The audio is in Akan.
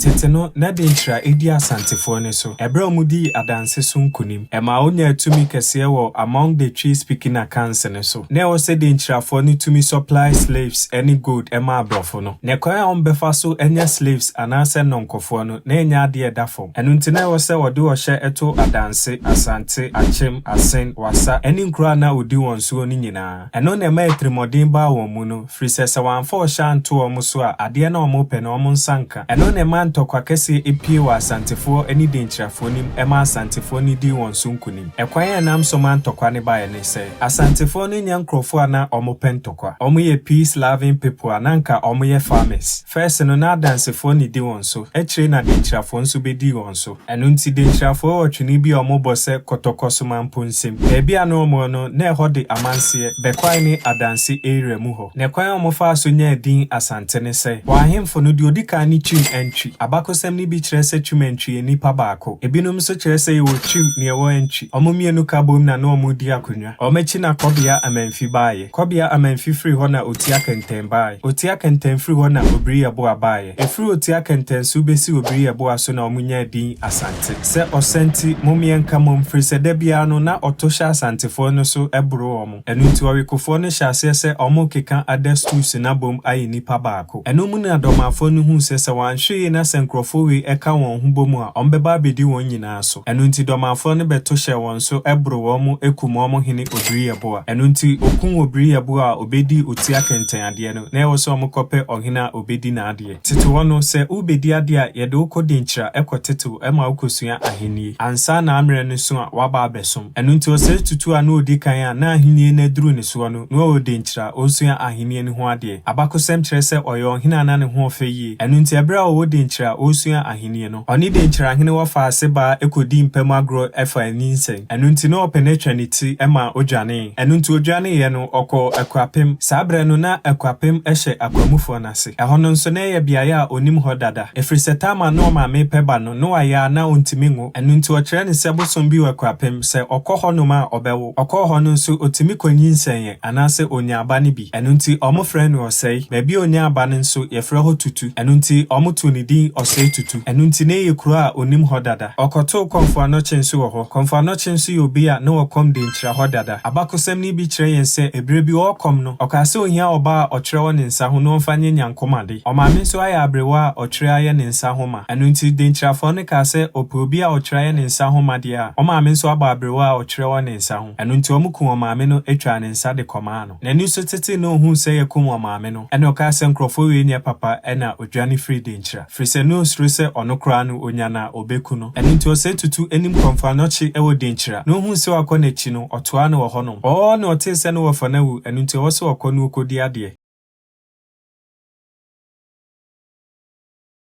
Tete no, na Denkyira di Asantefoɔ no so. Ɛberɛ a wɔdii Adanse so nkonim. Ɛmaa wonyaa tumi kɛseɛ wɔ among the Twi speaking Akans no so. Na ɛwɔ sɛ Denkyirafoɔ no tumi supply slaves ne gold ma aborɔfo no. Na kwan a wɔbɛfa so anya slaves anaasɛ nnɔnkɔfoɔ no, na ɛnyɛ adeɛ a ɛda fam. Ɛno nti na ɛwɔ sɛ wɔde ɔhyɛ to Adanse, Asante, Akyem, Asen, Wasa ne nkuro a na wɔdi wɔn soɔ no nyinaa. Ɛno na ɛmaa atirimuɔden baa wɔn mu no, firi sɛ sɛ wɔamfa ɔhyɛ anto wɔn so a, adeɛ no a wɔpɛ no, wɔn nsa nka. Ɛno na ɛmaa ntɔkwa kɛseɛ pue wɔ Asantefoɔ ne Denkyirafoɔ no mu ɛmaa Asantefoɔ no dii wɔn so nkonim. Ɛkwan a ɛnam so maa ntɔkwa no baeɛ ne sɛ, Asantefoɔ no nyɛ nkurɔfoɔ a na wɔpɛ ntɔkwa. Wɔyɛ peace loving people a na anka wɔyɛ farmers. First no, na Adansefoɔ na ɛdi wɔn so. Akyire na Denkyirafoɔ nso bɛdii wɔn so. Ɛno nti, Denkyirafoɔ wɔ twene bi a wɔbɔ sɛ Kɔtɔkɔ Somampɔ Nsam. Baabi a na wɔwɔ no, na ɛhɔ de amanseɛ, Bɛkwae ne Adanse area mu hɔ. Na kwan a wɔfaa so nyaa din Asante ne sɛ, wɔn ahemfo no, deɛ ɔdi kan ne Twim Antwi. Abakɔsɛm no bi kyerɛ sɛ Twim Antwi yɛ nipa baako. Ebinom nso kyerɛ sɛ yɛwɔ Twim na yɛwɔ Antwi. Wɔn mmienu ka bom na na wɔredi akonnwa. Wɔn akyi na Kɔbea Amanfi baeɛ. Kɔbea Amanfi firi hɔ na Otia Kɛntɛn baeɛ. Otia Kɛntɛn firi hɔ na Obiri Yeboah baeɛ. Ɛfiri Otia Kɛntɛn so bɛsi Obiri Yeboah so na wɔnyaa din Asante. Sɛ ɔsa nti, mom yɛnka mmom, firi sɛ da biara no na ɔto hyɛ Asantefoɔ no so boro wɔn. Ɛno nti ɔwekofoɔ no hyɛɛ aseɛ sɛ wɔrekeka other stools no abom ayɛ nipa baako. Ɛno mu na Dɔmafoɔ no huu sɛ sɛ wɔanhwɛ yie na sɛ nkurɔfoɔ wei ka wɔn ho bɔ mu a, wɔbɛba abɛdi wɔn nyinaa so. Ɛno nti Dɔmafoɔ no bɛto hyɛɛ wɔn so boro wɔn kum wɔn hene Obiri Yeboah. Ɛno nti ɔkum Obiri Yeboah a ɔbɛdii Otia Kɛntɛn adeɛ no, na ɛwɔ sɛ wɔkɔpɛ ɔhene a ɔbɛdi n'adeɛ. Tete hɔ no, sɛ worebɛdi adeɛ a, yɛde wo kɔ Denkyira kɔtetew ma wokɔsua ahennie, ansa na mmerɛ no so a woaba abɛsom. Ɛno nti Osei Tutu a na ɔdi kan a na ahennie no aduru ne soɔ no, na ɔwɔ Denkyira a ɔresua ahennie no ho adeɛ. Abakɔsɛm kyerɛ sɛ ɔyɛ ɔhene a na ne ho ɔfɛ yie. Ɛno nti ɛberɛ a ɔwɔ Denkyira a ɔresua ahennie no, ɔne Denkyirahene wɔfaa ase baa kɔdii mpa mu agorɔ faa nyinsɛn. Ɛno nti na ɔpɛ no atwa ne ti ma ɔdwanee. Ɛno nti ɔdwaneeɛ no, ɔkɔɔ Akuapem. Saa berɛ no na Akuapem hyɛ Akwamufoɔ no ase. Ɛhɔ no nso na ɛyɛ beaeɛ a ɔnim hɔ dada. Ɛfiri sɛ Tamar ne ɔmaame repɛ ba no, na wayɛ a na ɔntumi nwo. Ɛno nti ɔkyerɛɛ no sɛ bosom bi wɔ Akuapem, sɛ ɔkɔ hɔnom a ɔbɛwo. Ɔkɔɔ hɔ no nso ɔtumi kɔnyinsɛneeɛ anaasɛ ɔnyaa ba no bi. Ɛno nti wɔfrɛ no Ɔsɛe. Baabi a ɔnyaa ba no nso yɛfrɛ hɔ Tutu. Ɛno nti wɔtoo ne din Ɔsɛe Tutu. Ɛno nti na ɛyɛ kuro a ɔnim hɔ dada. Ɔkɔtoo Kɔmfo Anɔkye nso wɔ hɔ. Kɔmfo Anɔkye nso yɛ obi a na ɔkɔm de nkyira hɔ dada. Abakɔsɛm no bi kyerɛ yɛn sɛ ɛberɛ bi ɔrekɔm no, ɔkaa sɛ ɔhia ɔbaa a ɔtwerɛ wɔ ne nsa ho na ɔmfa nyɛ nyankomade. Ɔmaame nso ayɛ aberewa a ɔtwerɛ ayɛ ne nsa ho ma. Ɛno nti, Denkyirafoɔ no kaa sɛ ɔpɛ obi a ɔtwerɛ ayɛ ne nsa ho ma deɛ a, ɔmaame nso abɔ aberewa a ɔtwerɛ wɔ ne nsa ho. Ɛno nti wɔkum ɔmaame no twaa ne nsa de kɔmaa no. N'ani so tetee na ɔhuu sɛ yɛkum ɔmaame no, ɛnna ɔkaa sɛ nkurɔfoɔ wei nyɛ papa ɛnna ɔdwane firii Denkyira. Firi sɛ na ɔsuro sɛ ɔno koraa no ɔnya no a ɔbɛku no. Ɛno nti ɔsɛe Tutu anim Kɔmfo Anɔkye wɔ Denkyira. Na ɔhuu sɛ wakɔ n'akyi no, ɔtoaa no wɔ hɔnom. Ɔɔ na ɔtee sɛ ne wɔfa no awu, ɛno nti ɛwɔ sɛ ɔkɔ na ɔkɔdi adeɛ.